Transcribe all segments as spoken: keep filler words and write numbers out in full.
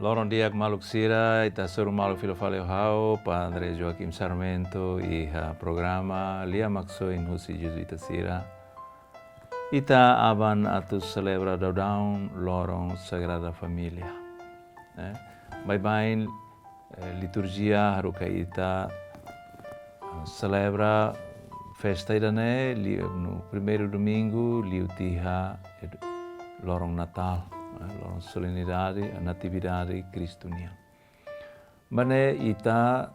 Loron di'ak maluk sira, ita hasoru malu fila fali ho ha'u, Padre Joaquim Sarmento, iha programa Lia Maksoin husi Jezuita sira. Ita aban atu selebra daudaun loron Sagrada Família. Eh, baibain, eh, liturjia haruka ita, eh, selebra festa ida-ne'e, li-, no primeiru domingu, liu tiha, eh, loron Natál, eh, loron solenidade, Natividade Kristu nian. Maibé ita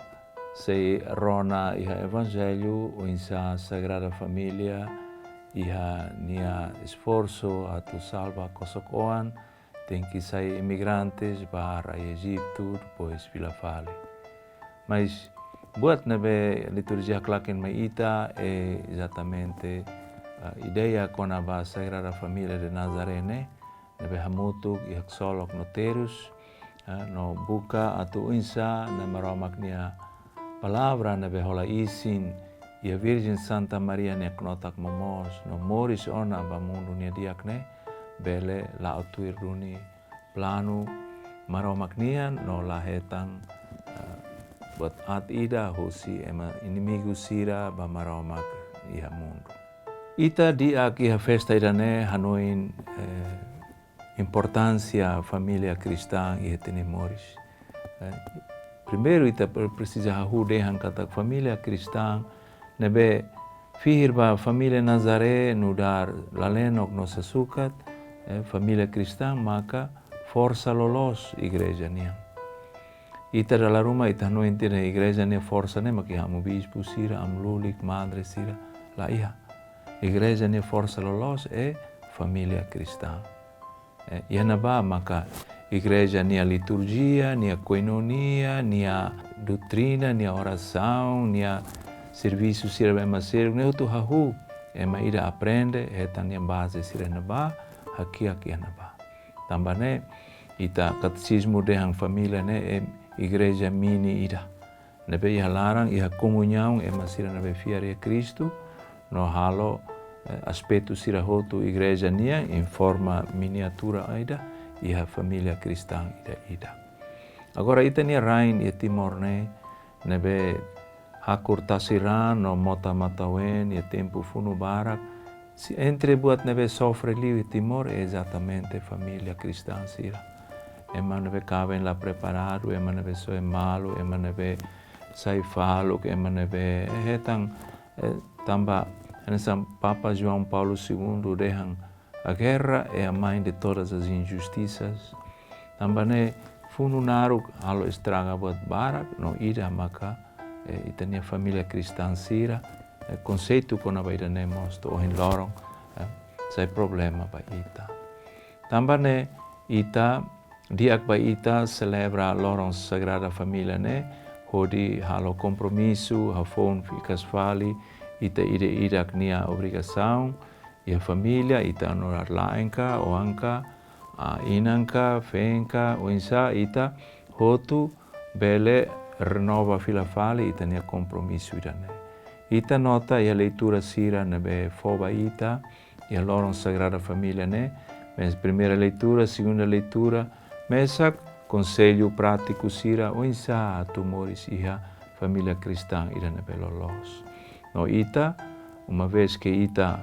sei rona iha Evanjellu, oinsá Sagrada Família, iha nia esforsu atu salva kosok-oan, tenke sai imigrantes ba rai Ejitu, depois fila fali. Mas buat ne'ebé liturjia haklaken mai ita, eh, ezatamente, ah, ideia kona-ba Sagrada Família de Nazaré ne'e, ne'ebé hamutuk iha ksolok no terus, eh, no buka atu oinsá ne'e Maromak nia palavra ne'ebé hola isin iha Virjen Santa Maria nia knotak momoos, no moris ona ba mundu nia di'ak ne'e, bele la'o tuir duni planu Maromak nian no la hetan, eh, buat aat ida husi ema inimigu sira ba Maromak iha mundu. Ita di'ak iha festa ida-ne'e hanoin, eh, importánsia família kristaun iha ita-nia moris. Eh, primeiru ita pre-, presiza hahú dehan katak família kristaun ne'ebé fihir ba família Nazaré nu'udar lalenok no sasukat, eh, família kristaun maka forsa loloos igreja nian. Ita dala ruma ita hanoin katak igreja nia forsa ne'e mak iha amu bispu sira, amu lulik, madre sira, la iha. Igreja nia forsa loloos é família kristaun. Eh, iha ne'ebá maka igreja nia liturjia, nia koinonia, nia doutrina, nia orasaun, nia servisu sira ba ema seluk, ne'e hotu hahú ema ida aprende, hetan nia baze sira iha ne'ebá, hakiak iha ne'ebá. Tanba ne'e, ita katesizmu dehan família ne'e, eh, igreja mini ida. Ne'ebé iha laran, iha komuñaun ema sira ne'ebé fiar iha Kristu, no halo, eh, aspetu sira hotu igreja nian, em forma miniatura ida, iha família kristaun ida-idak. Agora, ita-nia rain iha Timor ne'e, ne'ebé hakur tasi-raan no mota matan-ween iha tempu funu barak, se entre buat ne'ebé sofre liu iha Timor é ezatamente família kristaun sira. Ema ne'ebé kaben la preparadu, ema ne'ebé soe malu, ema ne'ebé sai faluk, ema ne'ebé, eh, hetan, eh, tanba, hanesan Papa João Paulo segundo dehan, a guerra é a mãe de todas as injustiças. Tanba ne'e funu naruk halo estraga buat barak, no ida maka, eh, ita-nia família kristaun sira, eh, konseitu kona-ba ida-ne'e mós to'o ohin loron, eh, sai problema ba ita. Tanba ne'e ita, di'ak ba ita selebra loron Sagrada Família ne'e, hodi halo kompromisu, hafoun hikas fali ita ida-idak nia obrigasaun iha família, ita nu'udar la'en ka, oan ka, ah, inan ka, feen ka, oinsá ita hotu bele renova fila fali ita-nia kompromisu ida-ne'e. Ita nota iha leitura sira ne'ebé fó ba ita iha loron Sagrada Família ne'e, mesak primeira leitura, segunda leitura, mesak konsellu prátiku sira oinsá atu moris iha família kristaun ida ne'ebé loloos. No ita, uma vez que ita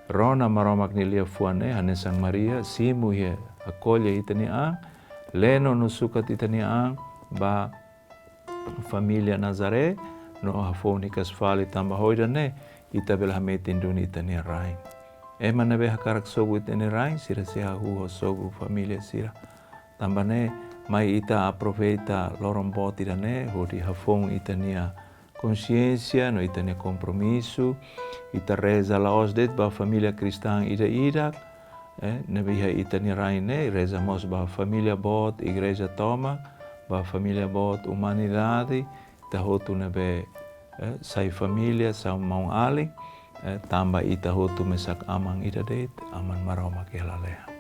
rona Maromak nia liafuan ne'e, hanesan Maria, simu iha, akolle ita-nia an, leno no sukat ita-nia an ba família Nazaré, no hafoun hikas fali tanba ho ida-ne'e, ita bele hametin duni ita-nia rain. Ema ne'ebé hakarak sobu ita-nia rain, sira sei hahú ho sobu família sira. Tanba ne'e, mai ita aproveita loron boot ida-ne'e, hodi hafoun ita-nia konxiénsia, no ita-nia kompromisu, ita reza la'ós de'it ba família kristaun ida-idak, eh, ne'ebé iha ita-nia rain ne'e, reza mós ba família boot, igreja tomak, ba família boot, umanidade, ita hotu ne'ebé, eh, sai família, sai maun-alin, eh, tanba ita hotu mesak aman ida de'it, Aman Maromak iha lalehan.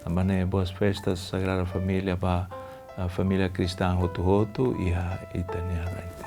Tanba ne'e boas festas Sagrada Família ba, eh, família kristaun hotu-hotu iha ita-nia rain.